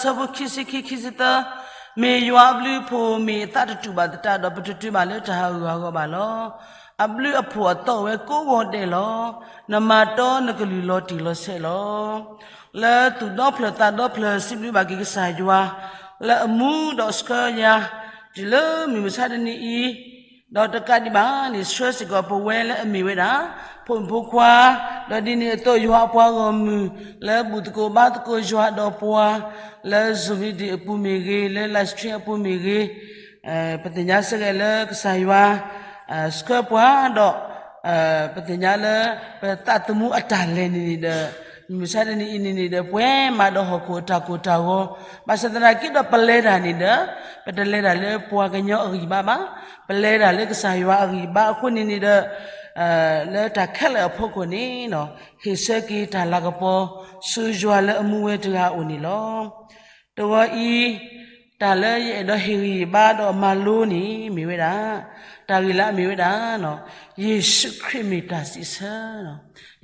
အဆၢဖိခံဆံခံ ခံဆံသၢ, မ့ၢ်ယွၤအဘျုးအဖှိၣ် မ့ၢ်အသးတတူာ်ဘၣ်သတးဒီး ပတတုၤဘၣ်လၢတၢ်ဟးဂူာ်ဟးဂီၤဘၣ်လီၤ. အဘျုးအဖှိၣ်အသီအိၣ်ဝဲကိးဂီၤဒဲးလီၤ. နမၤတီနကလုၢ်လီၤတံၢ်လီၤဆဲးလီၤ. လၢသူၣ်ဒီဖျၢၣ်သးဒီဖျၢၣ် စံးဘျုးဘၣ်က့ၤကစၢ်ယွၤ လၢအမူဒီးဆှၢယၤ တုၤလၢမုၢ်မဆါတနံၤအံၤ ဒီးတကးဒံးဘၣ်န့ၣ် ဆှၢစ့ၢ်ကီးပဝဲလၢအမ့ၢ်ဝဲဒၣ် ဖိမုၣ်ဖိခွါ, ဒီးဒ်န့ၣ်အသိးယွၤအပှၤဂီၢ်မုၢ် လၢဘူၣ်သကိးဘါသကိးယွၤဒီးပှၤ လၢ Zoom meeting အပူၤမ့ၢ်ဂ့ၤ, လၢ live stream အပူၤမ့ၢ်ဂ့ၤ, ပသ့ၣ်ညါစ့ၢ်ကီးလၢကစၢ်ယွၤ ဆှၢပှၤဒီး ပသ့ၣ်ညါလၢ ပသးသမူအတၢ်လဲၤန့ၣ်န့ၣ်ဒီး မုၢ်မဆါတနံၤအံၤန့ၣ်န့ၣ်ဒီး ပှဲၤမးဒီးဟီၣ်ခိၣ်အတၢ်ကိၢ်တၢ်ဂီၤ, ဘၣ်ဆၣ်သနာ်က့ဒီးပလဲၤတၢ်န့ၣ်ဒီး ပတလဲၤတၢ်လၢပှၤကညီအဂံၢ်ဘါဘၣ်, ပလဲၤတၢ်လၢကစၢ်ယွၤအဂံၢ်ဘါအဃိန့ၣ်န့ၣ်ဒီး လၢတၢ်ခဲလၢာ်အဖီခိၣ်န့ၣ် ဟ့ၣ်ဆၢက့ၤတၢ်လၤကပီၤ ဆူယွၤလၢအမူဝဲတဂၤအအိၣ်န့ၣ်လီၤ. တဂီၤအံၤ တၢ်လၢယအဲၣ်ဒိးဟ့ၣ်ဂံၢ်ဟ့ၣ်ဘါဒီးမၤလိန့ၣ် မ့ၢ်ဝဲဒၣ် တၢ်ဂ့ၢ်လၢအမ့ၢ်ဝဲဒၣ် ယ့ၣ်ၡူးခရံာ်မ့ၢ်တၢ်စံးဆၢ,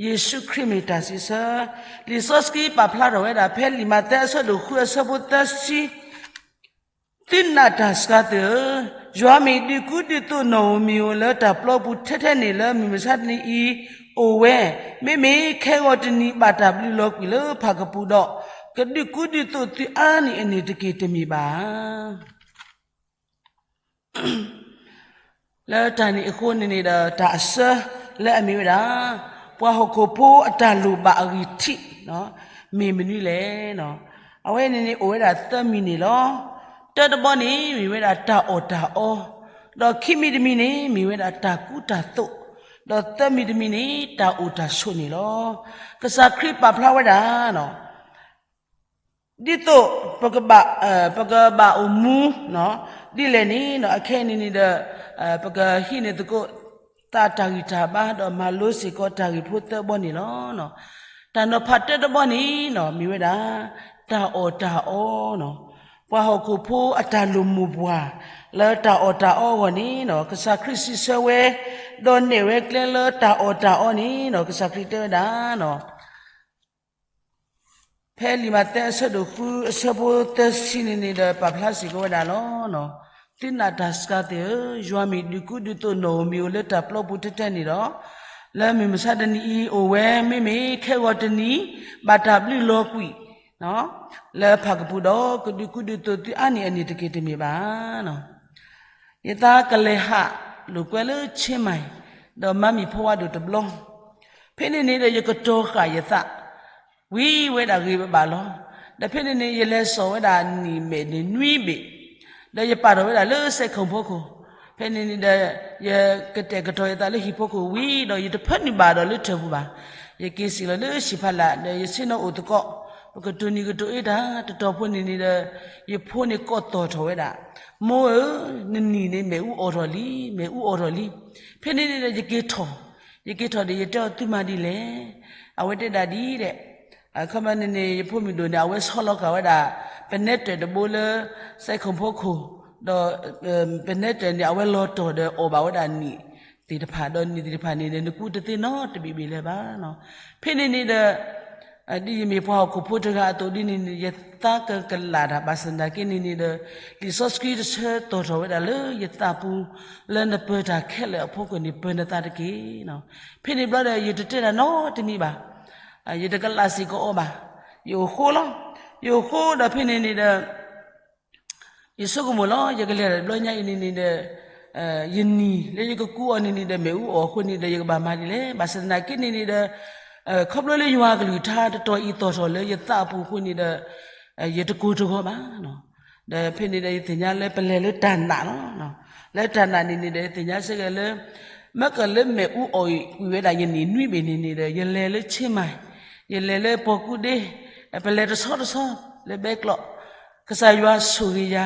ယ့ၣ်ၡူးခရံာ်မ့ၢ်တၢ်စံးဆၢ, လံာ်စီဆှံပာ်ဖျါထီၣ်ဝဲဒၣ် ဖဲလံာ်မးသဲအဆၢဒိၣ်ဃုအဆၢဖိသၢဆံ သုနာ်တၢ်စှၤသ့ၣ်ဧၢ, ယွၤမ့ၢ်ဒုးကူဒုးသိးနီၣ်ဧိၤမံၤဧိၤလၢတၢ်ပျီပူၤထဲထဲန့ၣ်လၢမုၢ်မဆါတနံၤအံၤအိၣ်ဝဲ, မ့မ့ၢ်ခဲဂီၤတနံၤဘၣ်တၢ်ဘျုးလီၤကွံာ်လၢဖးကပူၤဒီး ကဒုးကူဒုးသိးသုအါနံၣ်အန့ၣ်တက့ၢ်တမ့ၢ်ဘၣ်. လၢတၢ်န့ၣ်အဃိန့ၣ်န့ၣ်ဒီး တၢ်အဆၢလၢအမ့ၢ်ဝဲဒၣ် ပှၤဟီၣ်ခိၣ်ဖိအတၢ်လိၣ်ဘၣ်အဂံၢ်ထံး မ့ၢ်မနုၤလဲၣ်. အဝဲန့ၣ်န့ၣ်အိၣ်ဝဲဒၣ်သၢမံၤန့ၣ်လီၤ. တၢတဘီန့ၣ် မ့ၢ်ဝဲဒၣ်တၢ်အီၣ်တၢ်အီ, ဒီးခံမံၤတမံၤန့ၣ် မ့ၢ်ဝဲဒၣ်တၢ်ကူတၢ်သိး, ဒီးသၢမံၤတမံၤန့ၣ် တၢ်အိၣ်တၢ်ဆိးန့ၣ်လီၤ. ကစၢ်ခရံာ်ပာ်ဖျါဝဲဒၣ် ဒ်သိး ပကဘၣ်အိၣ်မူ ဒ်လဲၣ်န့ၣ် အခဲအံၤန့ၣ်န့ၣ်ဒီး ပကဟံးန့ၢ်သကိး သးတၢ်ဂံၢ်တၢ်ဘါ ဒီးမၤလိစ့ၢ်ကီးတၢ်ဂ့ၢ်ဖိသၢဘီန့ၣ်လီၤ. တၢ်နီၤဖးတၢတဘီန့ၣ် မ့ၢ်ဝဲဒၣ် တၢ်အီၣ်တၢ်အီ, ပှၤဟီၣ်ခိၣ်ဖိအတၢ်လိၣ်မိၢ်ပှၢ် လၢတၢ်အီၣ်တၢ်အီအဂီၢ်န့ၣ် ကစၢ်ခရံာ်စံးဆၢဝဲ ဒီးနဲၣ်ဝဲကျဲလၢတၢ်အီၣ်တၢ်အီန့ၣ် ကစၢ်ခရံာ်တဲဝဲဒၣ် ဖဲလံာ်မးသဲအဆၢဒိၣ်ဃု အဆၢဖိသၢဆံန့ၣ်န့ၣ်ဒီး ပာ်ဖျါစ့ၢ်ကီးဝဲဒၣ်လီၤ. သုနာ်တၢ်စှၤသ့ၣ်ဧၢ, ယွၤမ့ၢ်ဒုးကူဒုးသိးနီၣ်ဧိၤမံၤဧိၤလၢတၢ်ပျီပူၤထဲထဲန့ၣ်ဒီး လၢမုၢ်မဆါတနံၤအံၤအိၣ်ဝဲ မ့မ့ၢ်ခဲဂီၤတနံၤ ဘၣ်တၢ်ဘျုးလီၤကွံာ် လၢဖးကပူၤဒီး ကဒုးကူဒုးသိးသုအါနံၣ်အန့ၣ်တက့ၢ်တမ့ၢ်ဘၣ်. ယသးကလဲၤဟးလိာ်ကွဲလၢ Chiang Mai ဒီးမၤမံၤဖီဝါဒိၣ်တဘျီ, ဖဲန့ၣ်န့ၣ်ဒီးယကတီၤဃာ်ယသး ဝံၤဝဲဒၣ်ဂ့ၤဘၣ်ဘၣ်လီၤ. ဒီးဖဲန့ၣ်န့ၣ် ယလဲၤစိာ်ဝဲဒၣ်နံၣ်မဲာ်န့ၣ်နွံဘ့ၣ်, ဒီးယပာ်ထီၣ်ဝဲဒၣ်လၢစဲးခိၣ်ဖီခိၣ်, ဖဲန့ၣ်န့ၣ်ဒီး ယကတဲာ်ကတီၤယသးလၢဟံၣ်ဖီခိၣ်ဝံၤဒီး ယတဖၢနုာ်ဘၣ်ဒီးလၢထၢၣ်ပူၤဘၣ်. ယက့ၤစံၣ်လီၤလၢဟံၣ်ဖီလာ် ဒီးယဆ့ၣ်နီၤအိၣ်သကိး, ပကတိၤနံၤကတိၤအ့တၢ်တတီၤဖိန့ၣ်န့ၣ်ဒီး ယဖိန့ၣ်ကိးသီၣ်ထီၣ်ဝဲဒၣ်, မိၢ်ဧၢ, နနံၣ်န့ၣ်မဲာ်အူအီၣ်ထီၣ်လံ, မဲာ်အူအီၣ်ထီၣ်လံ. ဖဲန့ၣ်န့ၣ်ဒီး ယက့ၤထီၣ်, ယက့ၤထီၣ်ဒီး ယတဲအီၤသုမၤဒ်လဲၣ်. အဝဲတဲဒၣ်ဒ်အံၤဒဲး, အခီပညီန့ၣ်န့ၣ် ယဖိမုၣ်ဒိၣ်န့ၣ် အဝဲဆီလီၤဃာ်ဝဲဒၣ် ပနဲတၢၣ်တဘိလၢ စဲးခိၣ်ဖီခိၣ်, ဒီး ပနဲတၢၣ်န့ၣ် အဝဲလီၤတီၢ်ဒီးအီၣ်ဘၣ်ဝဲဒၣ်နံၣ်သ့ၣ်တဖၣ်, ဒီးနံၣ်သ့ၣ်တဖၣ်န့ၣ်ဒီး နကူတသ့နီတဘ့ၣ်ဘ့ၣ်လၢၤဘၣ်. ဖဲန့ၣ်န့ၣ်ဒီး ဒ်ယမ့ၢ်ပှၤဟီၣ်ခိၣ်ဖိတဂၤအသိးဒ်န့ၣ်န့ၣ် ယသးကကလၣ်တၢ်ဘၣ်ဆၣ်သနာ်က့န့ၣ်န့ၣ်ဒီး လံာ်စီဆှံတဆၢတီၣ်ထီၣ်ဝဲဒၣ်လၢယသးပူၤ လၢနပၢၤတၢ်ခဲလၢာ်အဖီခိၣ်န့ၣ် ပၢၤနသးတက့ၢ်. ဖဲန့ၣ်ဘျီဒီး ယတတဲတၢ်နီတမံၤဘၣ်, ယတကလၢ်စ့ၢ်ကီးအီၤဘၣ်, ယအိၣ်ဃိလီၤ. ယအိၣ်ဃိဒီးဖဲန့ၣ်န့ၣ်ဒီး ယဆိကမိၣ်လီၤ ယကလဲၤတဘျီညါအံၤန့ၣ်န့ၣ်ဒီး ယနံၤလၢယကကူအီၤန့ၣ်န့ၣ်ဒီး မ့ၣ်အူအီၣ်အဃိန့ၣ်ဒီး ယကဘၣ်မၤဒ်လဲၣ်. ဘၣ်ဆၣ်သနာ်က့န့ၣ်န့ၣ်ဒီး ခီဖျိလၢယွၤကလုၢ်ကထါတတီၤအံၤသီၣ်ထီၣ်လၢယသးအပူၤအဃိန့ၣ်ဒီး ယတကိၢ်တဂီၤဘၣ်. ဒီးဖဲန့ၣ်ဒီး ယသ့ၣ်ညါလၢပလဲၤလၢတၢ်နာ်လီၤ. လၢတၢ်နာ်န့ၣ်န့ၣ်ဒီး ယသ့ၣ်ညါစ့ၢ်ကီးလၢ မ့ၢ်ကလၢမဲာ်အူအီၣ်ကွံာ်ဝဲဒၣ်ယနံၣ်နွံဘ့ၣ်န့ၣ်န့ၣ်ဒီး ယလဲၤလၢ Chiang Mai, ယလဲၤလၢပီၤကူဒ့, ပလဲၤတဆီတဆီလၢဘဲကျိး, ကစၢ်ယွၤဆိၣ်ဂ့ၤယၤ,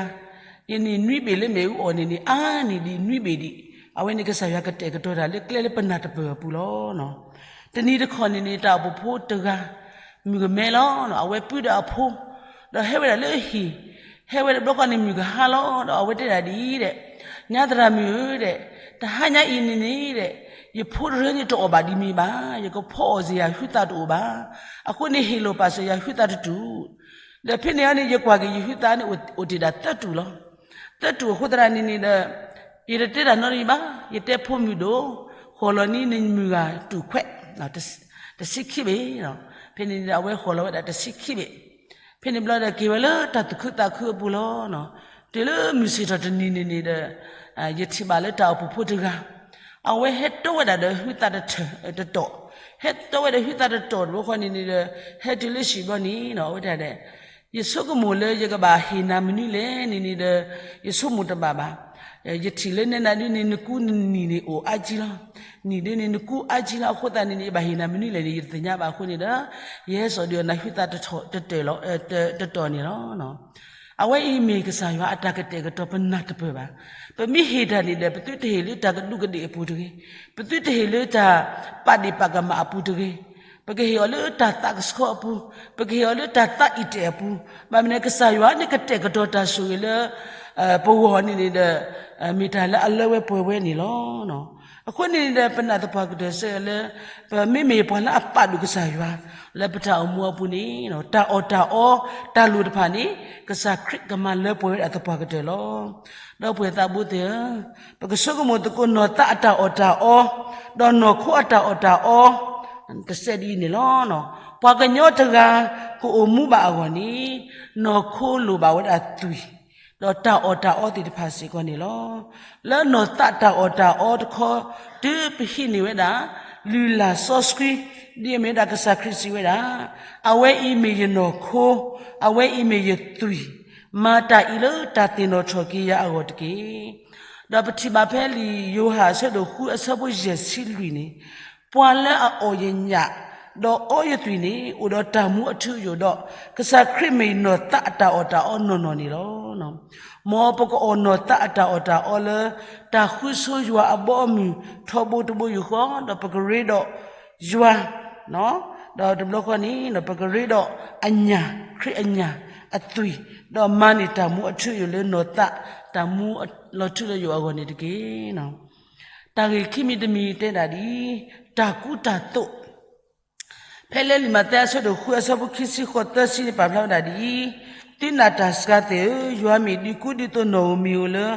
ယနံၣ်နွံဘ့ၣ်လၢမဲာ်အူအီၣ်န့ၣ်န့ၣ် အါန့ၢ်ဒံးနွံဘ့ၣ်ဒံး. အဝဲန့ၣ်ကစၢ်ယွၤကတဲာ်ကတီၤတၢ်လၢကျဲလၢပနၢ်တပၢၢ်အပူၤလီၤ. တနံၤတခီန့ၣ်န့ၣ် တၢ်အိၣ်ဖှိၣ်ဖိတဂၤ မုၣ်ကမဲလီၤ. အဝဲပုၢ်ဒီးအဖိ ဒီးဟဲဝဲဒၣ်လၢဟံၣ်, ဟဲဝဲတဘျီဃီန့ၣ် မုၢ်ကဟါလီၤ. ဒီးအဝဲတဲဒၣ်ဒ်အံၤဒဲး, ညါသရၣ်မုၣ်ဧၢဒဲး, တဟါညါအံၤန့ၣ်န့ၣ်ဒဲး, ယဖိတရၢန့ၣ်တအီၣ်ဘၣ်ဒံးမ့ၤဘၣ်, ယကဖီအီၣ်စ့ၢ်ယၤ ဟုသးတအိၣ်ဘၣ်. အဃိန့ၣ် ဟ့ၣ်လိာ်ပာ်စၢၤယၤ ဟုသးတတူၢ် ဒီးဖဲန့ၣ်အန့ၣ် ယကွၢ်က့ၤယဟုသၣ်န့ၣ် အိၣ်တ့ၢ်ဒၣ်သၢတူာ်လီၤ. သၢတူာ်အဃိသတးန့ၣ်န့ၣ်ဒီး ယတတဲတၢ်နီတမံၤဘၣ်, ယတဲဖိမုၣ်ဒိၣ်, ဃီၤလီၤန့ၢ်နမုၢ်ဂၤတူာ်ခွဲး တဆံခံဘ့ၣ်, ဖဲန့ၣ်န့ၣ်ဒီး အဝဲဃီၤလီၤဝဲဒၣ်တဆံခံဘ့ၣ်. ဖဲန့ၣ်ဘျီဒီးက့ၤဝဲလၢတၢ်သူၣ်ခုသးခုအပူၤလီၤ. တုၤလၢမုၢ်ဆ့ၣ်ထီၣ်တနံၤန့ၣ်န့ၣ်ဒီး ယထံၣ်ဘၣ်လၢတၢ်အိၣ်ဖှိၣ်ဖိတဂၤ အဝဲဟဲတီဝဲဒၣ်ဒီးဟုသၣ်တထၢၣ်တတီၢ်, ဟဲတီဝဲဒီးဟုသၣ်တတီၢ်တဘျီဃီန့ၣ်န့ၣ်ဒီး ဟဲတုၤလၢဟံၣ်ဘျီန့ၣ်နီၤ အဝဲတဲဒၣ် ယဆိကမိၣ်လၢယကဘၣ်ဟ့ၣ်နၤမနုၤလဲၣ်န့ၣ်န့ၣ်ဒီး ယဆိကမိၣ်တဘၣ်ဘၣ်. ယထံၣ်လၢနဲဒၣ်ဒုန့ၣ် နကူနနံၣ်န့ၣ်အိၣ်အါကံလီၤ. နံၣ်ဒုန့ၣ် နကူအါကံလီၤ. အဃိသတးန့ၣ်န့ၣ် ယဘၣ်ဟ့ၣ်နၤမနုၤလဲၣ်န့ၣ် ယတသ့ၣ်ညါဘၣ်အဃိန့ၣ်ဒီး ယဟဲစိာ်ဒုးအီၤနၤဟုသၣ်တတီၢ်, တတီၢ်န့ၣ်လီၤ. အဝဲအံၤမ့ၢ်ကစၢ်ယွၤအတၢ်ကတဲာ်ကတီၤ ပနၢ်တပၢၢ်ဘၣ်. ပမ့ၢ်ဟ့ၣ်တၢ်န့ၣ်ဒီး ပသုတဟ့ၣ်လၢတၢ်ကဒူးကဒ့ၣ်အပူၤတဂ့ၤ, ပသုတဟ့ၣ်လၢတၢ်ပာ်ဒ့ၣ်ပာ်ကမၣ်အပူၤတဂ့ၤ, ပကဟ့ၣ်အီၤလၢတၢ်သးကဆှီအပူၤ, ပကဟ့ၣ်အီၤလၢတၢ်သးအံၣ်တဲာ်အပူၤ, ဘၣ်မနုၤလဲၣ် ကစၢ်ယွၤန့ၣ်ကတဲာ်ကတီၤတၢ်ဆိၣ်ဂ့ၤလၢ ပဂီၢ်န့ၣ်န့ၣ်ဒီး မ့ၢ်တၢ်လၢအလၢဝဲပှဲၤဝဲန့ၣ်လီၤ. အဃိန့ၣ်န့ၣ်ဒီး ပနာ်သပှၢ်ကတၢၢ်စ့ၢ်ကီးလၢ ပမ့မ့ၢ်ပှၤလၢအပာ်ဒိၣ်ကစၢ်ယွၤ လၢပတၢ်အိၣ်မူအပူၤန့ၣ် တၢ်အီၣ်တၢ်အီ တၢ်လိၣ်တဖၣ်န့ၣ် ကစၢ်ခရံာ်ကမၤလၢပှဲၤဝဲဒၣ်သပှၢ်ကတၢၢ်လီၤ. ဒီပုၢ်ဝဲၢ်သးဘိသ့ၣ်ဧၢ, ပကဆိကမိၣ်သကိးနီၢ်သးအတၢ်အီၣ်တၢ်အီ, ဒီးနီၢ်ခိအတၢ်အီၣ်တၢ်အီ တစဲးဒ်အံၤန့ၣ်လီၤ. ပှၤကညီတဂၤ ကအိၣ်မူဘၣ်အဂီၢ်န့ၣ် နီၢ်ခိလိၣ်ဘၣ်ဝဲဒၣ်သွံၣ် ဒီးတၢ်အီၣ်တၢ်အီသ့ၣ်တဖၣ်စ့ၢ်ကီးန့ၣ်လီၤ. လၢနီၢ်သးတၢ်အီၣ်တၢ်အီတခီ တုၤပဟံးန့ၢ်ဝဲဒၣ် လုၢ်လၢ်စီဆှံ ဒ်အမ့ၢ်ဝဲဒၣ်ကစၢ်ခရံာ်စံးဝဲဒၣ်, အဝဲအံၤမ့ၢ်ယနီၢ်ခိ, အဝဲအံၤမ့ၢ်ယသွံၣ်, မၤတၢ်အံၤလၢတၢ်သ့ၣ်နီၣ်ထီၣ်က့ၤယၤအဂီၢ်တက့ၢ်. ဒီးပထံၣ်ဘၣ်ဖဲလံာ်ယိၤဟၣ်အဆၢဒိၣ်ဃုအဆၢဖိယဲၢ်ဆံလွံၢ်န့ၣ်, ပှၤလၢအအီၣ်ယညၣ် ဒီးအီယသွံၣ်န့ၣ် အိၣ်ဒီးတၢ်မူအထူအယိာ်ဒီး ကစၢ်ခရံာ်မ့ၢ်နီၢ်သးအတၢ်အီၣ်တၢ်အီနီၢ်နီၢ်န့ၣ်လီၤ. မ်ပကအီၣ်နီၢ်သးအတၢ်အီၣ်တၢ်အီလၢ တၢ်ဃုဆိယွၤအဘီအမုၢ်ထီဘိတဘိယူၢ်ဃီ, ဒီးပကရ့ဒီးယွၤ ဒီးတဘျီဃီန့ၣ် ပကရ့ဒီးအညၣ်, ခရံာ်အညၣ်, အသွံၣ်, ဒီးမၤန့ၢ်တၢ်မူအထူအယိာ်လၢနီၢ်သး တၢ်မူလီၤထူလီၤယိာ်အဂီၢ်န့ၣ်တက့ၢ်. တၢ်ဂ့ၢ်ခံမံၤတမံၤတဲဒၣ်ဒ်အံၤ, တၢ်ကူတၢ်သိး ဖဲလၢလံာ်မးသဲအဆၢဒိၣ်ဃုအဆၢဖိခံဆံဃိးသၢဆံန့ၣ် ပာ်ဖျါဝဲဒၣ်ဒ်အံၤ, သုနာ်တၢ်စှၤသ့ၣ်ဧၢ, ယွၤမ့ၢ်ဒုးကူဒုးသိးနီၢ်ဧိၤမံၤဧိၤလၢ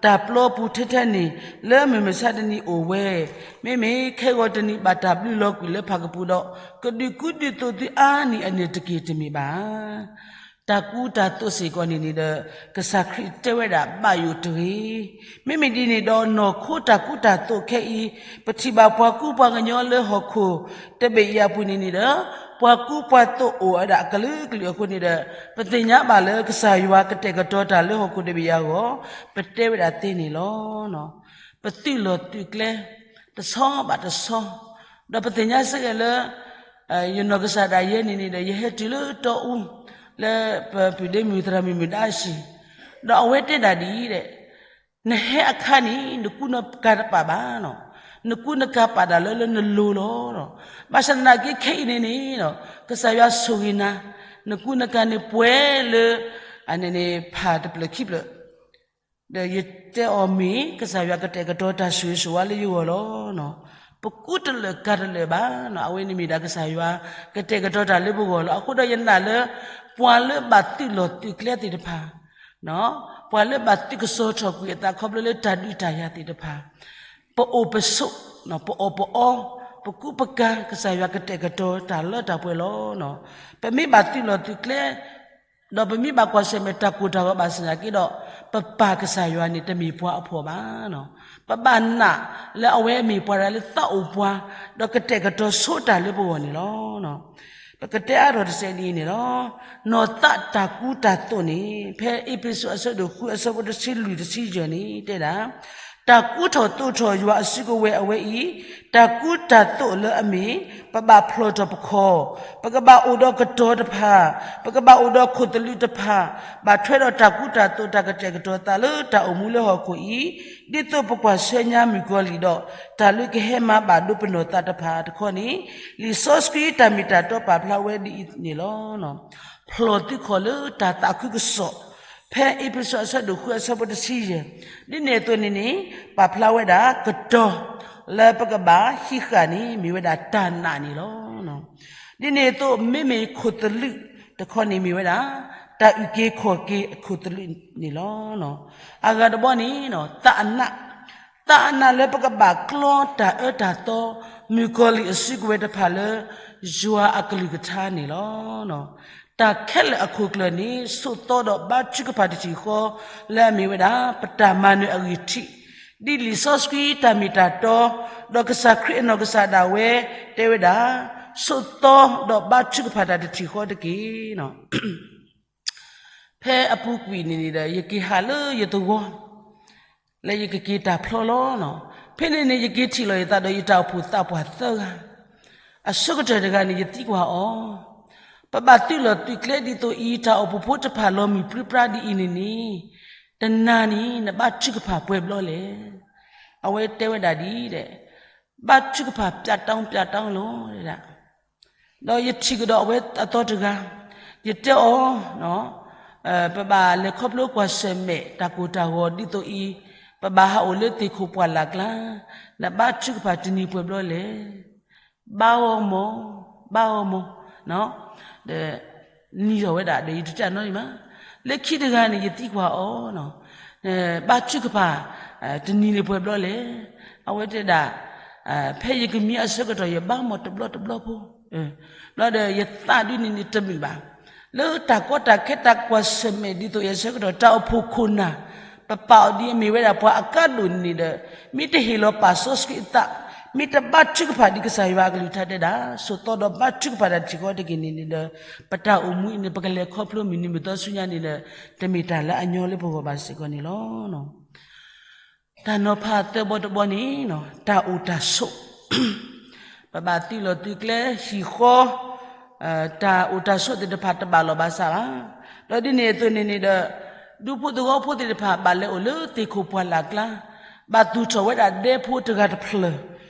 တၢ်ပျီပူၤထဲထဲန့ၣ် လၢမုၢ်မဆါတနံၤအိၣ်ဝဲ, မ့မ့ၢ်ခဲဂီၤတနံၤဘၣ်တၢ်ဘျုးလီၤကွံာ်လၢဖးကပူၤဒီး ကဒုးကူဒုးသိးသုအါနံၣ်အန့ၣ်တက့ၢ်တမ့ၢ်ဘၣ်. တၢ်ကူတၢ်သိးစ့ၢ်ကီးန့ၣ်န့ၣ်ဒီး ကစၢ်ခရံာ်တဲဝဲဒၣ်ဘၣ်ယိၣ်တဂ့ၤ. မ့မ့ၢ်ဒ်န့ၣ်ဒီး နီၢ်ခိတၢ်ကူတၢ်သိးခဲအံၤ ပထံၣ်ဘၣ်ပှၤကူပှၤကညီလၢဟီၣ်ခိၣ်တဘ့ၣ်အံၤအပူၤန့ၣ်န့ၣ်ဒီး ပှၤကူပှၤသိးအိၣ်ဝဲဒၣ်အကလုာ်ကလုာ်အဃိန့ၣ်ဒီး ပသ့ၣ်ညါဘၣ်လၢကစၢ်ယွၤကတဲာ်ကတီၤတၢ်လၢဟီၣ်ခိၣ်တဘ့ၣ်အံၤအဂီၢ် ပတဲဝဲဒၣ်သ့န့ၣ်လီၤ. ပသုးလီၢ်သုးကျဲ တဆီဘၣ်တဆီ ဒီးပသ့ၣ်ညါစ့ၢ်ကီးလၢ ယနီၢ်ကစၢ်ဒၣ်ယဲန့ၣ်န့ၣ်ဒီး ယဟဲတုၤလၢတီအူ လၢပပုၢ်ဒ့မုၣ်သရၣ်မုၣ်မုၢ်ဒါအဟံၣ်, ဒီးအဝဲတဲဒၣ်ဒ်အံၤ, နဟဲအခါန့ၣ် နကူနကၤတပာ်ဘၣ်, နကူနကၤပာ်ဒၣ်လၢလၢနလိၤလီၤ. ဘၣ်ဆၣ်သနာ်က့ခဲအံၤန့ၣ်န့ၣ် ကစၢ်ယွၤဆိၣ်ဂ့ၤနၤ, နကူနကၤန့ၣ်ပှဲၤလၢ အန့ၣ်န့ၣ် ဖးတဖျၢၣ်ခံဖျၢၣ် ဒီးယတဲအီၤမ့ၢ် ကစၢ်ယွၤကတဲာ်ကတီၤတၢ်ဆိၣ်ဂ့ၤဆိၣ်ဝါလၢယဂီၢ်လီၤ. ပကူတလၢာ်ကၤတလၢာ်ဘၣ်, အဝဲန့ၣ်မ့ၢ်ဒၣ်ကစၢ်ယွၤ ကတဲာ်ကတီၤတၢ်လၢပဂီၢ်လီၤ. အဃိဒီးယနာ်လၢ ပှၤလၢဘၣ်သုးလီၢ်သုးကျဲသ့ၣ်တဖၣ်, ပှၤလၢဘၣ်သုးကစီၤထီၣ်ကွံာ်အသးခီဖျိလၢတၢ်ဒုးတၢ်ယၤသ့ၣ်တဖၣ်, ပအိၣ်ပဆိး, ပအီၣ်ပအီ, ပကူပကၤ ကစၢ်ယွၤကတဲာ်ကတီၤတၢ်လၢတၢ်ပှဲၤလီၤ. ပမ့ၢ်ဘၣ်သုးလီၢ်သုးကျဲ ဒီးပမ့ၢ်ဘၣ်ကွၢ်ဆၢၣ်မဲာ်တၢ်ကိၢ်တၢ်ဂီၤဘၣ်ဆၣ်သနာ်က့ဒီး ပပၢ်ကစၢ်ယွၤန့ၣ် တမ့ၢ်ပှၤအဖှီၣ်ဘၣ်. ပဘၣ်နာ်လၢအဝဲမ့ၢ်ပှၤတဂၤလၢသးအိၣ်ပှၤ, ဒီးကတဲာ်ကတီၤဆိတၢ်လၢပဂီၢ်န့ၣ်လီၤ. ပကတဲအါထီၣ်တစဲးဒ်အံၤန့ၣ်လီၤ. နီၢ်သးတၢ်ကူတၢ်သိးန့ၣ် ဖဲအ့းဖ့းစူးအဆၢဒိၣ်ဃုအဆၢဖိတဆံလွံၢ်တဆံယဲၢ်န့ၣ် တဲဒၣ် တၢ်ကူထီၣ်သိးထီၣ်ယွၤအစုကဝဲၤအဝဲအံၤ, တၢ်ကူတၢ်သိးလၢအမ့ၢ် ပဘၣ်ဖျီၣ်ထီၣ်ပခီၣ်, ပကဘၣ်အိၣ်ဒီးကတီၤတဖၣ်, ပကဘၣ်အိၣ်ဒီးခိၣ်သလုးတဖၣ်, ဘၣ်ထွဲဒီးတၢ်ကူတၢ်သိးတၢ်ကတဲာ်ကတီၤသးလၢတၢ်အိၣ်မူလၢဟီၣ်ခိၣ်အံၤ, ဒ်သိးပကွၢ်ဆၢညါမုၣ်ကီၤလံၢ်ဒီး တၢ်လၢကဟဲမၤဘၣ်ဒိပနီၢ်သးတဖၣ်တခီန့ၣ်, လံာ်စီဆှံတၢ်မ့ၢ်တၢ်တီပာ်ဖျါဝဲဒ်အံၤန့ၣ်လီၤ. ဖျီၣ်သုခီၣ်လၢတၢ်သးခုကစီၣ်, ဖဲအ့းဖ့းစူးအဆၢဒိၣ်ဃုအဆၢဖိတဆံယဲၢ်, ဒ်န့ၣ်အသိးန့ၣ်န့ၣ် ပာ်ဖျါဝဲဒၣ်ကတီၤ လၢပကဘၣ်ဟံးဃာ်န့ၣ် မ့ၢ်ဝဲဒၣ်တၢ်နာ်န့ၣ်လီၤ. ဒ်န့ၣ်အသိး မ့မ့ၢ်ခိၣ်သလုး တခီန့ၣ်မ့ၢ်ဝဲဒၣ် တၢ်အုၣ်က့ၤခီၣ်က့ၤအခိၣ်သလုးန့ၣ်လီၤ. အဂၤတဘီန့ၣ် သးအနး, သးအနးလၢပကဘၣ်ကျီတၢ်အၢတၢ်သီ မုၣ်ကီၤလံၢ်အစုကဝဲၤတဖၣ်လၢ ယွၤအကလုၢ်ကထါန့ၣ်လီၤ. တၢ်ခဲလၢာ်အခိၣ်ကျၢၢ်န့ၣ် ဆိးသီဒီးဘါထုကဖၣ်တထံၣ်ဃီ လၢအမ့ၢ်ဝဲဒၣ် ပတၢ်မၤနၢၤအဂံၢ်ထံး ဒ်လံာ်စီဆှံတၢ်မ့ၢ်တၢ်တီ, ဒီးကစၢ်ခရံာ်အနီၢ်ကစၢ်ဒၣ်ဝဲ တဲဝဲဒၣ်, ဆိးသီဒီးဘါထုကဖၣ်တၢ်တထံၣ်ဃီတက့ၢ်. ဖဲအပူၤကွံာ်န့ၣ်န့ၣ်ဒီး ယက့ၤဟးလၢယသဝီ လၢယကက့ၤတၢ်ဖျီလီၤ. ဖဲန့ၣ်န့ၣ် ယက့ၤထံၣ်လီၤယသးဒီးယတၢ်အိၣ်ဖှိၣ်သးပှၢ်သၢဂၤ, အဆၢကတီၢ်တဂၤန့ၣ် ယသံကွၢ်အီၤ, ပဘၣ်သုးလီၢ်သုးကျဲဒ်သိးအံၤ တၢ်အိၣ်ဖှိၣ်ဖိတဖၣ်လီၤမုၢ်ပြံပြါဒ်အံၤန့ၣ်န့ၣ်, တနၤန့ၣ် နဘါထုကဖၣ်ပှဲၤဘျီလဲၣ်. အဝဲတဲဝဲဒၣ်ဒ်အံၤ, ဘါထုကဖၣ်ပျးတောင်းပျးတောင်းလီၤဒၣ်. ဒီးယထံၣ်ကဒီးအဝဲအသီတဂၤ, ယတဲအီၤ, ပဘၣ်လဲၤခီဖျိကွၢ်ဆၢၣ်မဲာ်တၢ်ကိၢ်တၢ်ဂီၤဒ်သိးအံၤ, ပဘၣ်ဟးအိၣ်လၢသ့ၣ်ခိၣ်ပှၢ်လၢ်ကျါ, နဘါထုကဖၣ်တနံၤပှဲၤဘျီလဲၣ်. ဘါဂီၢ်မီၢ်, ဘါဂီၢ်မီၢ်, ဒီး နံၤထီၣ်ဝဲဒၣ်ဒီးယတတဲနီတမံၤဘၣ်. လၢခံတဂၤန့ၣ် ယသံကွၢ်အီၤ, ဘါထုကဖၣ် တနံၤန့ၣ်ပှဲၤဘျီလဲၣ်. အဝဲတဲဒၣ်, ဖဲယကမံအဆၢကတီၢ် ယဘါမီၢ်တဘျီတဘျီဖိ, ဘျီဒီးယသးဒုန့ၣ်န့ၣ်တမုာ်ဘၣ်. လၢတၢ်ကီတၢ်ခဲတၢ်ကွၢ်ဆၢၣ်မဲာ်ဒ်သိးအံၤအဆၢကတီၢ် တၢ်အိၣ်ဖှိၣ်ခိၣ်နၢ် ပပာ်အီၤဒ်အမ့ၢ်ဝဲဒၣ်ပှၤအကါဒိၣ်န့ၣ်ဒီး, မ့ၢ်တဟ့ၣ်လီၤပာ်စီဆှံအသး, မ့ၢ်တဘါထုကဖၣ်ဒ်ကစၢ်ယွၤအကလုၢ်ကထါတဲဒၣ် ဆိးသီဒီးဘါထုကဖၣ်တၢ်တထံၣ်ဃီတက့ၢ်န့ၣ်န့ၣ်ဒီး, ပတၢ်အိၣ်မူအံၤန့ၣ် ပကလဲၤခီဖျိမုၢ်နံၤမုၢ်သီဆူညါန့ၣ်ဒီး, တမ့ၢ်တၢ်လၢအညီလၢပဂီၢ်ဘၣ်စ့ၢ်ကီးန့ၣ်လီၤ. တၢ်နီၤဖးသၢဘီတဘီန့ၣ် တၢ်အိၣ်တၢ်ဆိး, ပဘၣ်သုးလီၢ်သုးကျဲဟံၣ်ဃီ, တၢ်အိၣ်တၢ်ဆိးသ့ၣ်တဖၣ်တဘၣ်လီၤဘၣ်စးဘၣ်. ဒီးဒ်န့ၣ်အသိးန့ၣ်န့ၣ်ဒီး, ဒူဖိသဝီဖိသ့ၣ်တဖၣ်ဘၣ်လဲၤအိၣ်လၢသ့ၣ်ခိၣ်ပှၢ်လၢ်ကျါ, ဘၣ်သူၣ်ထီၣ်ဝဲဒၣ်ဒဲဖိတဂၤတဖျၢၣ်,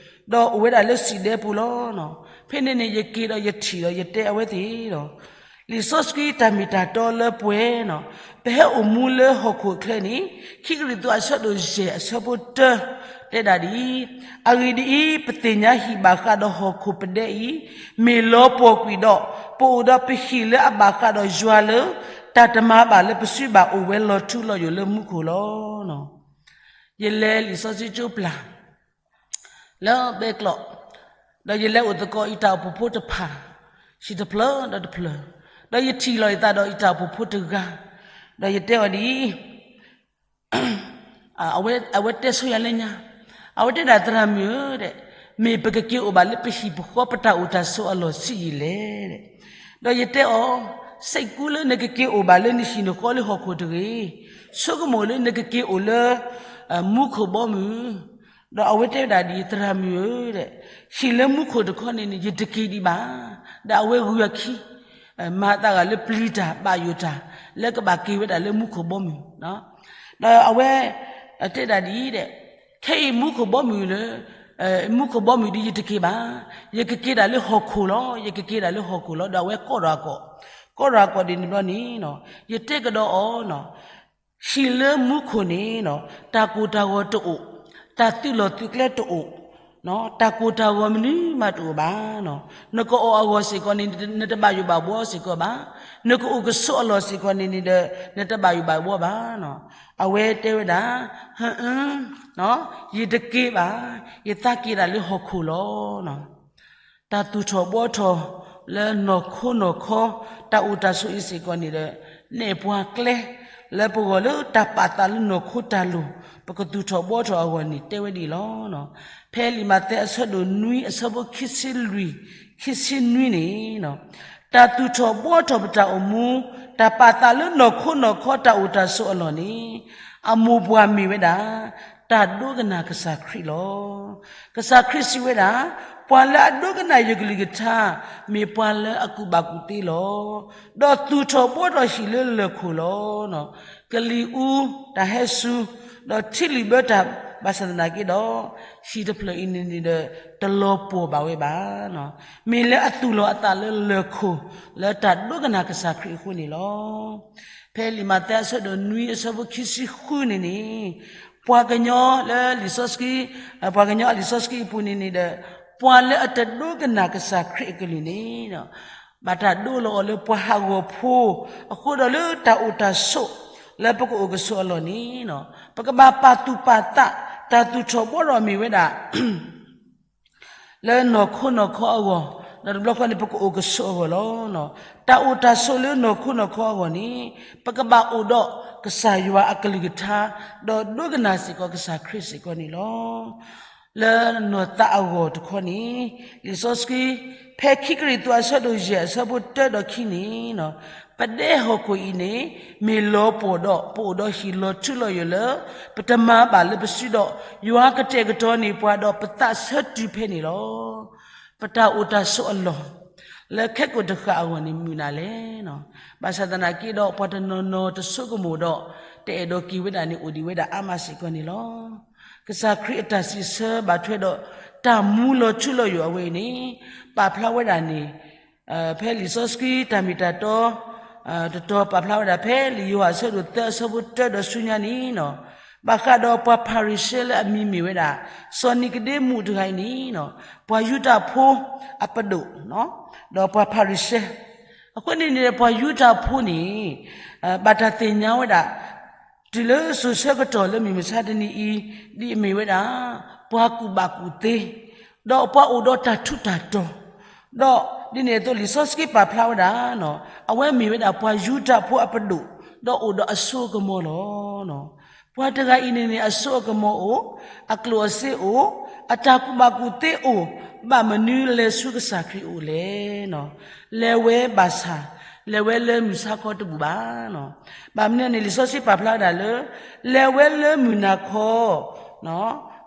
ဒီးအိၣ်ဝဲဒၣ်လၢစံၣ်ဒဲပူၤလီၤ. ဖဲန့ၣ်န့ၣ် ယက့ၤဒီးယထံၣ်ဒီးယတဲအဝဲသ့ၣ်ဒီး လံာ်စီဆှံတၢ်မ့ၢ်တၢ်တီလၢပှဲၤန့ၣ်, ပဟဲအိၣ်မူလၢဟီၣ်ခိၣ်အချၢန့ၣ်, ခံကရံၣ်သူးအဆၢဒိၣ်ယဲၢ်အဆၢဖိတၢ တဲဒၣ်ဒ်အံၤ, အဂ့ၢ်ဒ်အံၤ, ပသ့ၣ်ညါဟံၣ်ဘၣ်ဃးဒီးဟီၣ်ခိၣ်ပဒဲအံၤ, မ့ၢ်လီၤပှီၢ်ကွံာ်ဒီး, ပအိၣ်ဒီးပဟံၣ်လၢအဘၣ်ဃးဒီးယွၤလၢ တၢ်တမၤဘၣ်လၢပစုဘၣ်အိၣ်ဝဲလီၤထူလီၤယိာ်လၢမူခိၣ်လီၤ. ယလဲၤလံာ်စီဆှံကၠိပျၢ် လၢဘဲကျိး, ဒီးယလဲၤအိၣ်သကိးယတၢ်အိၣ်ဖှိၣ်ဖိတဖၣ်, ဟံၣ်တဖျၢၣ်ဒီးတဖျၢၣ်, ဒီးယထံၣ်လီၤယသးဒီးယတၢ်အိၣ်ဖှိၣ်ဖိတဂၤ, ဒီးယတဲအီၤဒ်အံၤ, အဝဲတဲဆိယၤလၢညါ, အဝဲတဲဒၣ်သရၣ်မုၣ်ဧၢ, မ့ၢ်ပကက့ၤအိၣ်ဘၣ်လၢပဟံၣ်ပဃီပတၢ်အိၣ်တၢ်ဆိးအလီၢ်ဆံးယံာ်လဲၣ်. ဒီးယတဲအီၤ, စိတ်ကူးလၢနကက့ၤအိၣ်ဘၣ်လၢနဟံၣ်နဃီလၢဟီၣ်ခိၣ်တဂ့ၤ, ဆိကမိၣ်လၢနကက့ၤအိၣ်လၢ မူခိၣ်ဘီမုၢ်, ဒီးအဝဲတဲဝဲဒၣ်ဒ်အံၤ, သရၣ်မုၣ်ဧၢ, ဟံၣ်လၢမူခိၣ်တခီန့ၣ်န့ၣ် ယတက့ၤဒံးဘၣ်, ဒီးအဝဲဂုာ်အခံ မၤသးဂၤလၢပျံၤတၢ်ဘၣ်ယိၣ်တၢ် လၢကဘၣ်က့ၤဝဲဒၣ်လၢမူခိၣ်ဘီမုၢ်, ဒီးအဝဲတဲဒၣ်ဒ်အံၤ, ခဲအံၤမူခိၣ်ဘီမုၢ်လၢ မူခိၣ်ဘီမုၢ်ဒီးယတက့ၤဘၣ်, ယကက့ၤဒၣ်လၢဟီၣ်ခိၣ်လီၤ, ယကက့ၤဒၣ်လၢဟီၣ်ခိၣ်လီၤ. ဒီးအဝဲကိးထီၣ်အကိး, ကိးထီၣ်အကိးဒ်န့ၣ်ဘျီန့ၣ်, ယတဲကဒီးအီၤ, ဟံၣ်လၢမူခိၣ်န့ၣ် တၢ်ကိၢ်တၢ်ဂီၤတအိၣ်, တၢ်သုးလီၢ်သုးကျဲတအိၣ်, တၢ်ကိၢ်တၢ်ဂီၤမနုၤမးတအိၣ်ဘၣ်. နကအီၣ်အဂီၢ်စ့ၢ်ကီးန့ၣ် နတဘၣ်ယိၣ်ဘၣ်ဘှီစ့ၢ်ကီးဘၣ်, နကအိၣ်ကဆိးအလီၢ်စ့ၢ်ကီးန့ၣ်န့ၣ်ဒီး နတဘၣ်ယိၣ်ဘၣ်ဘှီဘၣ်. အဝဲတဲဝဲဒၣ်, ဟၢအၢ, ယတက့ၤဘၣ်, ယသးက့ၤဒၣ်လၢဟီၣ်ခိၣ်လီၤ. တၢ်သူၣ်ထီၣ်ဘှီထီၣ်လၢနီၢ်ခိနီၢ်ခီ, တၢ်အိၣ်တၢ်ဆိးအံၤစ့ၢ်ကီးန့ၣ်ဒီး, နဲၣ်ပှၤကျဲ လၢပဂီၢ်လၢတၢ်ပာ်သးလၢနီၢ်ခိတၢ်လိၤ, ပကသူၣ်ထီၣ်ဘှီထီၣ်အဂီၢ်န့ၣ် တဲဝဲဒ်အံၤလီၤ. ဖဲလံာ်မးသဲအဆၢဒိၣ်နွံအဆၢဖိခံဆံလွံၢ်, ခံဆံနွံန့ၣ်, တၢ်သူၣ်ထီၣ်ဘှီထီၣ်ပတၢ်အိၣ်မူ, တၢ်ပာ်သးလၢနီၢ်ခိနီၢ်ခီတၢ်အိၣ်တၢ်ဆိးအလီၢ်န့ၣ်, အမိၢ်ပှၢ်မ့ၢ်ဝဲဒၣ် တၢ်ဒိကနၣ်ကစၢ်ခရံာ်လီၤ. ကစၢ်ခရံာ်စံးဝဲဒၣ်, ပှၤလၢအဒိကနၣ်ယကလုၢ်ကထါ, မ့ၢ်ပှၤလၢအကူၣ်ဘၣ်ကူၣ်သ့လီၤ. ဒီးသူၣ်ထီၣ်ဘှီထီၣ်ဟံၣ်လၢလၢၢ်ခိၣ်လီၤ. ကလံၤအူတၢ်ဟဲစူၤ, ဒီးထံလုၢ်ဘၢတၢ်ဘၣ်ဆၣ်သနာ်က့ဒီး, ဟံၣ်တဖျၢၣ်အံၤန့ၣ်န့ၣ်ဒီး, တလီၤပှီၢ်ဘၣ်ဝဲဘၣ်. မ့ၢ်လၢအသူၣ်လီၤအသးလၢလၢၢ်ခိၣ်, လၢတၢ်ဒိကနၣ်ကစၢ်ခရံာ်အဃိန့ၣ်လီၤ. ဖဲလံာ်မးသဲအဆၢဒိၣ်နွံအဆၢဖိခံဆံဃုန့ၣ်န့ၣ်, ပှၤကညီလၢလံာ်စီဆှံ, ပှၤကညီအလံာ်စီဆှံအပူၤန့ၣ်န့ၣ်ဒီး, ပှၤလၢအတဒိကနၣ်ကစၢ်ခရံာ်အကလုၢ်န့ၣ်, ဘၣ်တၢ်ဒိလီၤအီၤလၢပှၤဟးဂီၤဖိ, အဃိဒီးလၢတၢ်အိၣ်တၢ်ဆိး လၢပကအိၣ်ကဆိးအလီၢ်န့ၣ်, ပကဘၣ်ပာ်သူၣ်ပာ်သး, တၢ်သူၣ်ထီၣ်ဘှီထီၣ်မ့ၢ်ဝဲဒၣ် လၢနီၢ်ခိနီၢ်ခီအဂီၢ်, ဒီးတဘျီဃီန့ၣ် ပကအိၣ်ကဆိးအဂီၢ်လီၤ. တၢ်အိၣ်တၢ်ဆိးလၢနီၢ်ခိနီၢ်ခီအဂီၢ်န့ၣ်, ပကဘၣ်အိၣ်ဒီးကစၢ်ယွၤအကလုၢ်ကထါ, ဒီးဒိကနၣ်စ့ၢ်ကီးကစၢ်ခရံာ်စ့ၢ်ကီးန့ၣ်လီၤ. လၢနီၢ်သးအဂီၢ်တခီန့ၣ်, လံာ်စီဆှံ ဖဲခံကရံၣ်သူးအဆၢဒိၣ်ယဲၢ်အဆၢဖိတၢဒီးခံန့ၣ်, ပဒဲဟီၣ်ခိၣ်အံၤန့ၣ် မ့ၢ်လီၤပှီၢ်ဒီး ပအိၣ်ဒီးဟံၣ်လီၤထူလီၤယိာ်လၢ ပတမၤဘၣ်လၢပစုဒီး ယွၤကတဲာ်ကတီၤန့ၢ်ပှၤဒီးပသးဆၢတုၤဖဲန့ၣ်လီၤ. ပတၢ်အိၣ်တၢ်ဆိးအလီၢ် လၢခဲကိာ်တဃၣ်အဂီၢ်န့ၣ်မုၢ်နၤလဲၣ်. ဘၣ်ဆၣ်သနာ်က့ဒီး ပှၤတနီၤနီၤတဆိကမိၣ်ဒီး တအဲၣ်ဒိးက့ၤဝဲဒၣ်န့ၣ် အိၣ်ဒံးဝဲဒၣ်အါမးစ့ၢ်ကီးန့ၣ်လီၤ. ကစၢ်ခရံာ်အတၢ်စံးဆၢဘၣ်ထွဲဒီး တၢ်မူလီၤထူလီၤယိာ်အဝဲအံၤန့ၣ် ပာ်ဖျါဝဲဒၣ်န့ၣ် ဖဲလံာ်စီဆှံတၢ်မ့ၢ်တၢ်တီ တတီၤပာ်ဖျါဝဲဒၣ် ဖဲလံာ်ယိၤဟၣ်အဆၢဒိၣ်သၢအဆၢဖိတၢဒီးဆူညါန့ၣ်, ဘၣ်ဃးဒီးပှၤဖၤရံၤၡဲလၢအမံၤမ့ၢ်ဝဲဒၣ် စီၤနံၤကဒ့မူးတဂၤအံၤန့ၣ်, ပှၤယူဒၤဖိအပဒိၣ် ဒီးပှၤဖၤရံၤၡဲ, အဃိန့ၣ်န့ၣ် ပှၤယူဒၤဖိန့ၣ် ဘၣ်တၢ်သ့ၣ်ညါဝဲဒၣ် တုၤလၢစိၤဆၢကတီၢ်လၢမုၢ်မဆါတနံၤအံၤ ဒ်အမ့ၢ်ဝဲဒၣ် ပှၤကူၣ်ဘၣ်ကူၣ်သ့, ဒီးပှၤအိၣ်ဒီးတၢ်ထူးတၢ်တီၤ, ဒီးဒ်န့ၣ်အသိး လံာ်စီဆှံပာ်ဖျါဝဲဒၣ် အဝဲမ့ၢ်ဝဲဒၣ်ပှၤယူဒၤဖိအပဒိၣ်, ဒီးအိၣ်ဒီးအစိအကမီၤလီၤ. ပှၤတဂၤအံၤန့ၣ်န့ၣ် အစိအကမီၤအိၣ်, အကျိၣ်အစ့အိၣ်, အတၢ်ကူၣ်ဘၣ်ကူၣ်သ့အိၣ်, ဘၣ်မနုၤလဲၤဆူကစၢ်ခရံာ်အအိၣ်လဲၣ်. လဲၤဝဲဘၣ်ဆၣ်, လဲၤဝဲလၢမုၢ်ဆါခီတဘူၣ်ဘၣ်. ဘၣ်မနုၤန့ၣ် လံာ်စီဆှံပာ်ဖျါဝဲဒၣ်လၢ လဲၤဝဲလၢမုၢ်နၤခီ,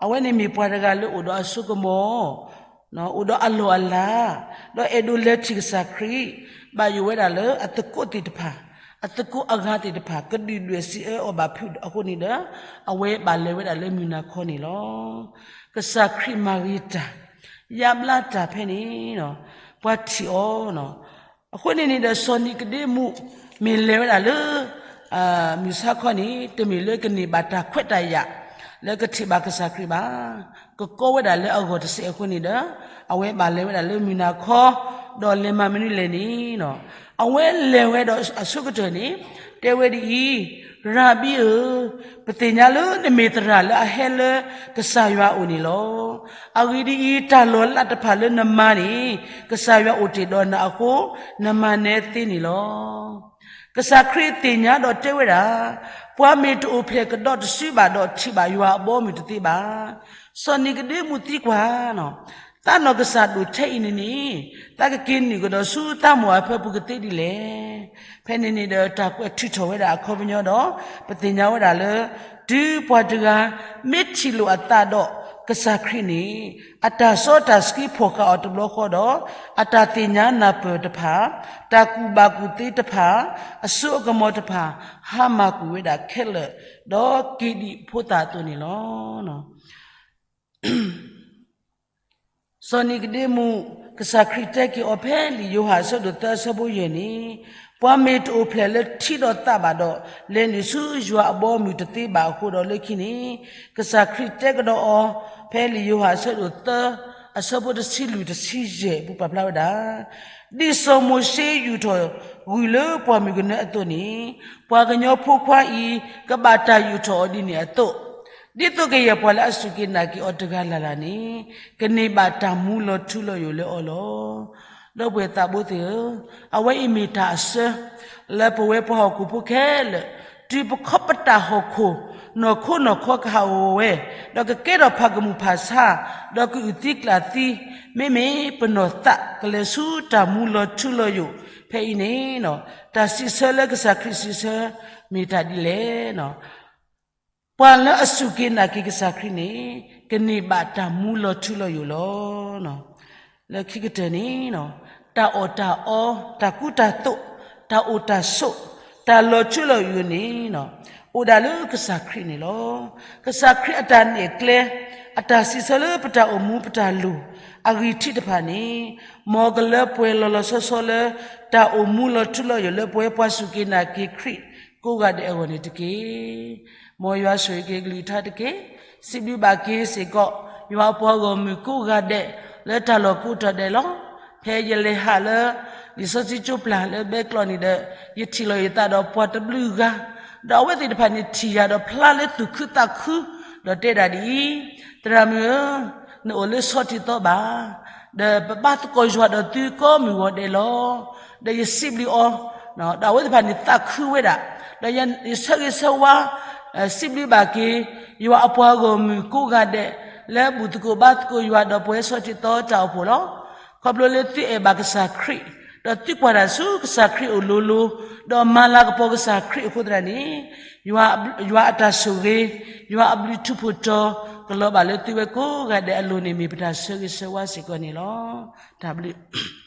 အဝဲန့ၣ်မ့ၢ်ပှၤတဂၤလၢအိၣ်ဒီးအစိကမီၤ, အိၣ်ဒီးအလီၢ်အလၤ, ဒီးအဲၣ်ဒိးလဲၤထံၣ်ကစၢ်ခရံာ်, ဘၣ်ယိၣ်ဝဲဒၣ်လၢအသကိးသ့ၣ်တဖၣ်, အသကိးအဂၤသ့ၣ်တဖၣ် ကဒုၣ်ဒွဲၣ်စံးအၢအီၤဘၣ်ဖုးအဃိန့ၣ်ဒီး အဝဲဘၣ်လဲၤဝဲဒၣ်လၢမုၢ်နၤခီန့ၣ်လီၤ. ကစၢ်ခရံာ်မၤဂ့ၤတၢ်, ယါဘျါတၢ်ဖဲန့ၣ်, ပှၤထံၣ်အီၤ အဃိန့ၣ်န့ၣ်ဒီး စီၤနံၤကဒ့မူး မ့ၢ်လဲၤဝဲဒၣ်လၢ မုၢ်ဆါခီန့ၣ် တမ့ၢ်လၢကန့ၢ်ဘၣ်တၢ်ခွဲးတၢ်ယာ် လၢကထံၣ်ဘၣ်ကစၢ်ခရံာ်ဘၣ်. ကကီဝဲဒၣ်လၢအဂီၢ်တစဲးအဃိန့ၣ်ဒီး အဝဲဘၣ်လဲၤဝဲဒၣ်လၢမုၢ်နၤခီ, ဒီးလဲၤမၤမနုၤလဲၣ်န့ၣ်, အဝဲလဲၤဝဲဒီးအဆိကတၢၢ်န့ၣ် တဲဝဲဒ်အံၤ, ရၤဘံဧၢ, ပသ့ၣ်ညါလၢနမ့ၢ်သရၣ်လၢအဟဲလၢကစၢ်ယွၤအအိၣ်န့ၣ်လီၤ. အဂ့ၢ်ဒ်အံၤ, တၢ်လီၤလးတဖၣ်လၢနမၤန့ၣ် ကစၢ်ယွၤအိၣ်တ့ၢ်ဒီးနၤအဃိ နမၤနဲသ့န့ၣ်လီၤ. ကစၢ်ခရံာ်သ့ၣ်ညါဒီးတဲဝဲဒၣ်, ပှၤမ့ၢ်တအိၣ်ဖျဲၣ်ကဒီးတစုဘၣ်ဒီး ထံၣ်ဘၣ်ယွၤအဘီအမုၢ်တသ့ဘၣ်. စီၤနံၤကဒ့မူးသံကွၢ်, သးနီၢ်ကစၢ်ဒိၣ်ထဲအံၤန့ၣ်န့ၣ် သးကက့ၤနုာ်ကဒီးဆူသးမိၢ်အဖၢပူၤကသ့ဒ်လဲၣ်. ဖဲန့ၣ်န့ၣ်ဒီး တၢ်ကွဲးထုးထီၣ်ဝဲဒၣ်အခီပညီဒီး ပသ့ၣ်ညါဝဲဒၣ်လၢ တုၤပှၤတဂၤ မ့ၢ်ထံၣ်လိာ်အသးဒီးကစၢ်ခရံာ်န့ၣ် အတၢ်စီတၢ်ဆှံဖီၣ်ဃာ်အီၤတဘျီဃီဒီး အတၢ်သ့ၣ်ညါနၢ်ပၢၢ်တဖၣ်, တၢ်ကူၣ်ဘၣ်ကူၣ်သ့တဖၣ်, အစိအကမီၤတဖၣ် ဟါမၢ်ကွံာ်ဝဲဒၣ်ခဲလၢာ်, ဒီးက့ၤဒံးဖိသၣ်အသိးန့ၣ်လီၤ. စီၤနံၤကဒ့မူး ကစၢ်ခရံာ်တဲက့ၤအီၤဖဲလံာ်ယိၤဟၣ်အဆၢဒိၣ်သၢအဆၢဖိယဲၢ်န့ၣ်, ပှၤမ့ၢ်တအိၣ်ဖျဲၣ်လၢထံဒီးသးဘၣ်ဒီး လဲၤနုာ်ဆူယွၤအဘီအမုၢ်တသ့ဘၣ်အဃိဒီးလၢခံန့ၣ်, ကစၢ်ခရံာ်တဲကဒီးအီၤ ဖဲလံာ်ယိၤဟၣ်အဆၢဒိၣ်သၢ အဆၢဖိတဆံလွံၢ်တဆံယဲၢ်အပူၤပာ်ဖျါဝဲဒၣ်, ဒ်စီၤမိၤၡ့ယူာ်ထီၣ်ဂုၢ်လၢပှၢ်မုၢ်ကနၢအသိးန့ၣ်, ပှၤကညီဖိခွါအံၤ ကဘၣ်တၢ်ယူာ်ထီၣ်အီၤဒ်န့ၣ်အသိး, ဒ်သိးကယဲၢ်ပှၤလၢအစူၢ်က့ၤနာ်က့ၤအီၤတဂၤလၢ်လၢ်န့ၣ် ကန့ၢ်ဘၣ်တၢ်မူလီၤထူလီၤယိာ်လၢအီၤလီၤ. ဒီပုၢ်ဝဲၢ်သးဘိသ့ၣ်ဧၢ, အဝဲအံၤမ့ၢ်တၢ်အဆၢ လၢပဝဲပှၤဟီၣ်ခိၣ်ဖိခဲလၢာ်, တုၤပခီပတာ်ဟီၣ်ခိၣ် နီၢ်ခိနီၢ်ခီကဟးဂီၤဝဲ, ဒီးကကဲထီၣ်ဖးကမူၣ်ဖးဆါ, ဒီးကအုၣ်သံကျၣ်သံ, မ့မ့ၢ်ပနီၢ်သးကလဲၤဆူတၢ်မူလီၤထူလီၤယိာ်ဖဲအံၤန့ၣ်, တၢ်စံးဆၢလၢကစၢ်ခရံာ်စံးဆၢ မ့ၢ်တၢ်ဒ်လဲၣ်. ပှၤလၢအစူၢ်က့ၤနာ်က့ၤကစၢ်ခရံာ်န့ၣ် ကန့ၢ်ဘၣ်တၢ်မူလီၤထူလီၤယိာ်လီၤ. လၢခံကတၢၢ်န့ၣ်, တၢ်အီၣ်တၢ်အီ, တၢ်ကူတၢ်သိး, တၢ်အိၣ်တၢ်ဆိး, တၢ်လီၤထူလီၤယိာ်န့ၣ်, အိၣ်ဒၣ်လၢကစၢ်ခရံာ်န့ၣ်လီၤ. ကစၢ်ခရံာ်အတၢ်နဲၣ်ကျဲ, အတၢ်စံးဆၢလၢပတၢ်အိၣ်မူပတၢ်လိၣ်, အဂံၢ်ထံးတဖၣ်န့ၣ်, မ်ကလၢပှဲၤလီၤလီၤဆီဆီလၢ တၢ်အိၣ်မူလီၤထူလီၤယိာ်လၢပဝဲပှၤစူၢ်က့ၤနာ်က့ၤခရံာ်ကိးဂၤဒဲးအဂီၢ်န့ၣ်တက့ၢ်. မ်ယွၤဆိၣ်ဂ့ၤက့ၤကလုၢ်ကထါတက့ၢ်. စံးဘျုးဘၣ်က့ၤစ့ၢ်ကီး ယွၤအပှၤဂီၢ်မုၢ်ကိးဂၤဒဲး လၢတၢ်လီၢ်ကိးတီၤဒဲးလီၤ. ဖဲယလဲၤဟးလၢ လံာ်စီဆှံကၠိပျၢ်လၢဘဲကျိာ်န့ၣ်ဒီး ယထံၣ်လီၤယသးဒီးပှၤတဘျုးဂၤ, ဒီးအဝဲသ့ၣ်တဖၣ်န့ၣ်ထံၣ်ယၤဒီးဖျါလၢသူၣ်ခုသးခု, ဒီးတဲဒၣ်ဒ်အံၤ, သရၣ်မုၣ်ဧၢ, နအိၣ်လၢဆီထံးသီဘၣ်, ဒီးပဘါသကိးယွၤဒီးသုကိးမုၢ်ဂီၤဒဲးလီၤ. ဒီးယစံးဘျုးအီၤ, ဒီးအဝဲသ့ၣ်တဖၣ်န့ၣ်သးခုဝဲဒၣ်, ဒီးယဆၢဂ့ၤဆၢဝါ စံးဘျုးဘၣ်က့ၤ ယွၤအပှၤဂီၢ်မုၢ်ကိးဂၤဒဲး လၢဘူၣ်သကိးဘါသကိးယွၤဒီးပဝဲဆီထံးသီတၢ်အိၣ်ဖှိၣ်လီၤ. ခီဖျိလၢသုအဲၣ်ဘၣ်ကစၢ်ခရံာ်, ဒီးသုကွၢ်တၢ်ဆူကစၢ်ခရံာ်အိၣ်လိၤလိၤ, ဒီးမၤလၤကပီၤကစၢ်ခရံာ်အဃိသတးန့ၣ်, ယွၤအတၢ်ဆိၣ်ဂ့ၤ, ယွၤအဘျုးထူးဖှိၣ်တီၤ ကလီၤဘၣ်လၢသုဝဲကိးဂၤဒဲးအလိၤန့ၣ် မ့ၢ်ပတၢ်ဆၢဂ့ၤဆၢဝါစ့ၢ်ကီးန့ၣ်လီၤ. တၢ်ဘျုး